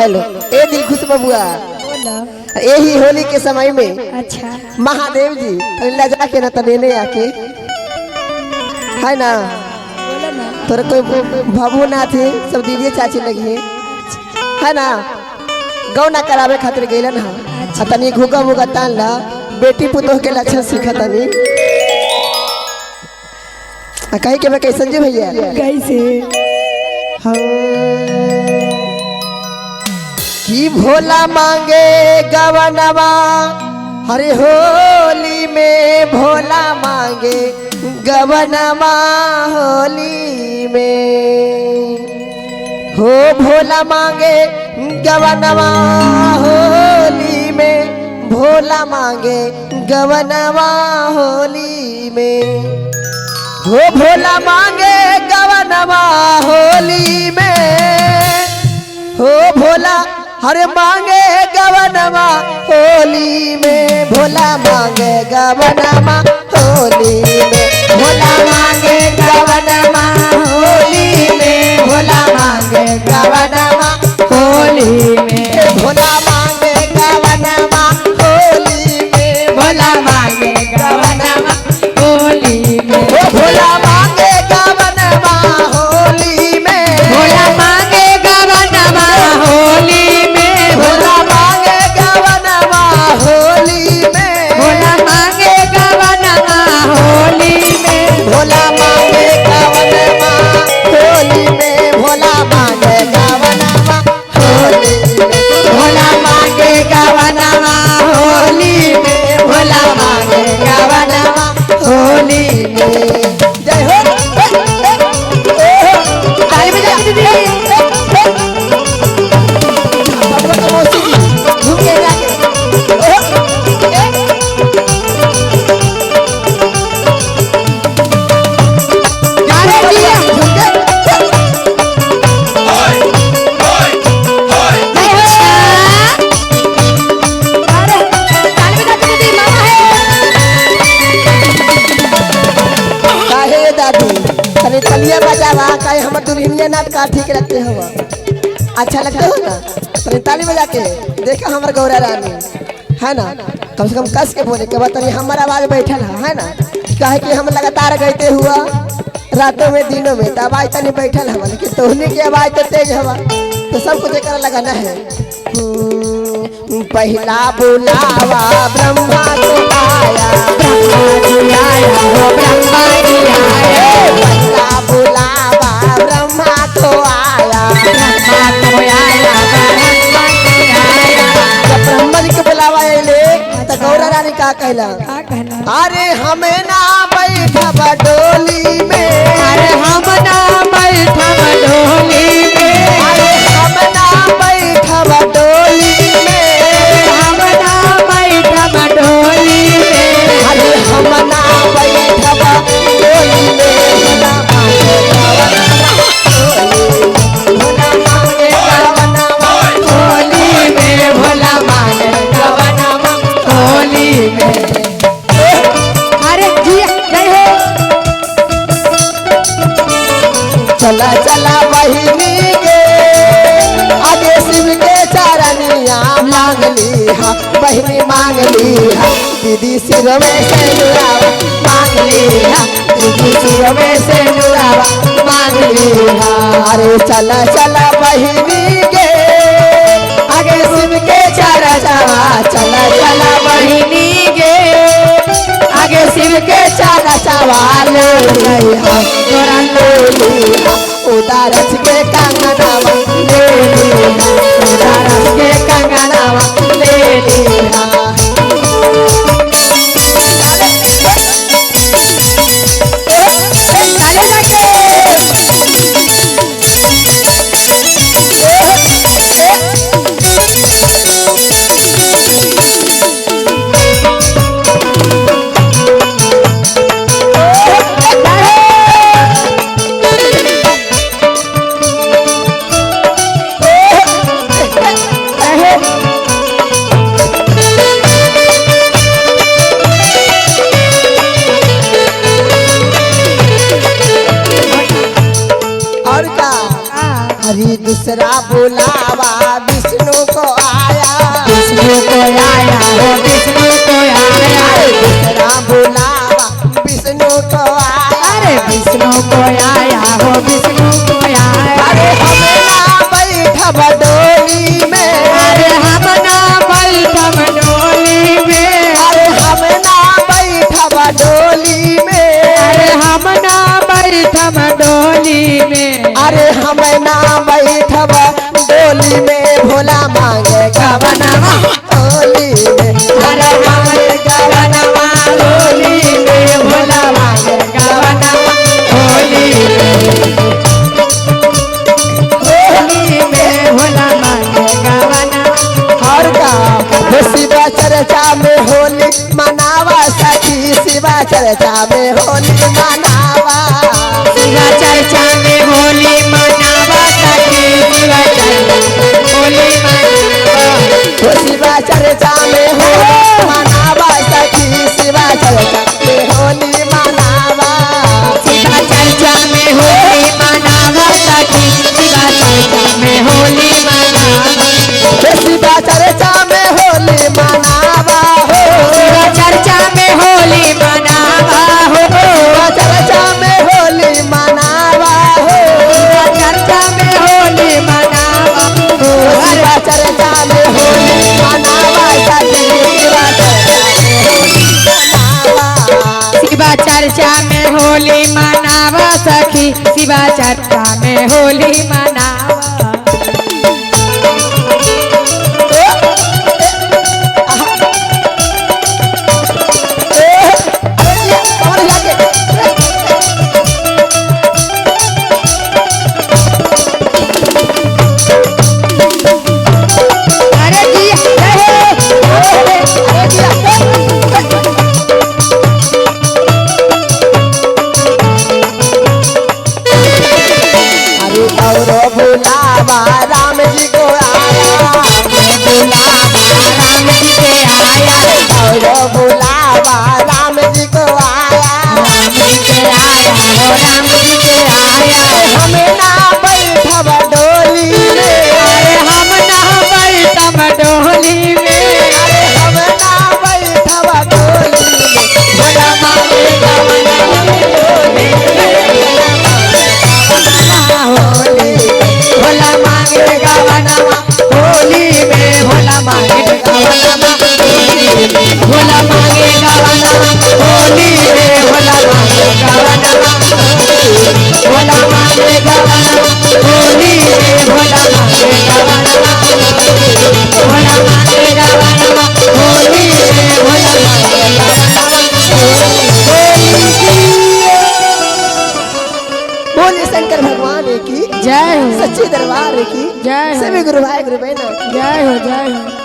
हेलो ए दिल खुश बबुआ, यही होली के समय में अच्छा महादेव जी लजा के ना तनेने आके है ना, तोरे कोई भबू ना थे, सब दीदी चाची लगी है ना, गौ ना करावे खातिर गइलन हा। तनी घुगा मुगा तान ला बेटी पुतोह के लक्षण सीखा तनी। कहीं के कैसन जी भैया कैसे हाँ। कि भोला मांगे गवनवा हरे होली में, भोला मांगे गवनवा होली में, हो भोला मांगे गवनवा होली में, भोला मांगे गवनवा होली में, हो भोला मांगे गवनवा होली में, हो भोला हरे मांगे गवनवा होली में, भोला मांगे गवनवा होली में, भोला मांगे गवनवा होली में, भोला मांगे गवनवा होली में, भोला मांगे गवनवा होली में, भोला मांगे गवनवा होली में, हो भोला मांगे गवनवा होली में, भोला मांगे गवनवा होली में, भोला मांगे गवनवा होली में, भोला मांगे गवनवा होली में, भोला मांगे गवनवा होली में, भोला मांगे गवनवा होली में, भोला मांगे गवनवा होली में, भोला मांगे गवनवा होली में। जय हो। ताली बजा दीदी। मौसी जी घूम के जाके अरे जिया अच्छा। अरे ताली बजा दीदी मामा है। काहे दादी तनी तलिया बजावा, काहे हमर दुल्हनिया नाच का ठीक लगते हो, अच्छा लगते हो ना, तनी ताली बजा के देखा हमर गौरा रानी है ना, कम से कम कस के बोले के बाद तनी हमर आवाज बैठल है ना, काहे कि हम लगातार गाते हुआ रातों में दिनों में, तो आवाज तनी बैठल हवा, लेकिन तोहनी की आवाज तो तेज हवा, तो सब कुछ एकर लगाना है। पहला बुलावा ब्रह्मा को आया, ब्रह्मा जी आया हो ब्रह्मा जी आया, पहला बुलावा ब्रह्मा को आया, ब्रह्मा को आया ब्रह्मा जी आया। जब ब्रह्मा जी के बुलावा आइले तो गौरा रानी का कहला, का कहला? अरे हमें ना बैठब डोली में, अरे हम ना बैठब डोली में, अरे हम ना बैठब डोली में, हम ना बैठब डोली में, अरे हम ना बैठब डोली में, भोला मांगे गवनवा होली में, भोला मांगे गवनवा होली में। अरे जिया जय हो। चला चला बहिनी के आगे शिव के चरनिया मांग ली हा, बहिनी मांग ली हा, दीदी सिर में सिंदूरावा मांग ली हा, दीदी सिर में सिंदूरावा मांग ली हा। अरे चला चला बहिनी के आगे शिव के चरनिया, चला चला बहिनी गे आगे शिव के चरनिया ले ली हा, तोरा ले ली हा, उदारस के कंगनवा ले ली हा, उदारस के कंगनवा ले ली हा। ताली बजा के। और का हरी दूसरा बुलावा विष्णु विष्णु को आया हो विष्णु को आया। दूसरा बुलावा विष्णु को आया। अरे विष्णु को आया हो विष्णु को आया। अरे हम ना बैठब डोली में। अरे हम ना बैठब डोली में। अरे हम ना बैठब डोली में। अरे हम ना बैठब डोली में। अरे हम ना बैठब डोली में भोला मांगे गवनवा होली में। अरे मांगे गवनवा होली में भोला मांगे गवनवा होली में। होली में भोला मांगे गवनवा। और का शिवा चर्चा में होली मनावा सखी। शिवा चर्चा में होली मनावा। शिवा चर्चा में होली मनावा सखी। शिवा चर्चा होली मनावा। शिवा चर्चा में होली मनावा सखी। शिवा चर्चा में होली मनावा। शिवा चर्चा में होली मनावा सखी। शिवा चर्चा में होली मनावा। शिवा चर्चा में होली मनावा हो। शिवा चर्चा में होली मनावा हो। शिवा चर्चा में होली मनावा हो। शिवा चर्चा में होली मनावा हो। शिवा चर्चा में होली मनावा सखी। शिवा चर्चा में होली मनावा। शिवा चर्चा में होली मनावा सखी। शिवा चर्चा में होली मनावा। अरे जी अरे और बुलावा राम जी को आया। बुलावा राम जी के आया। और बुलावा राम जी को आया। राम जी के आया हो राम जी के आया। हम ना बैठब डोली में। अरे हम ना बैठब डोली में। अरे हम ना बैठब डोली में। भोला मांगे गवनवा होली में। भोला मांगे गवनवा होली में। भोला मांगे गवनवा होली में। भोला मांगे गवनवा होली में। भोला मांगे गवनवा भोला मांगे गवनवा होली में। भोला मांगे गवनवा भोला मांगे गवनवा होली में। भोला मांगे गवनवा होली की। बोले शंकर भगवान की जय हो। सच्चे दरबार की जय हो। सभी गुरु भाई गुरु बहना जय हो जय हो।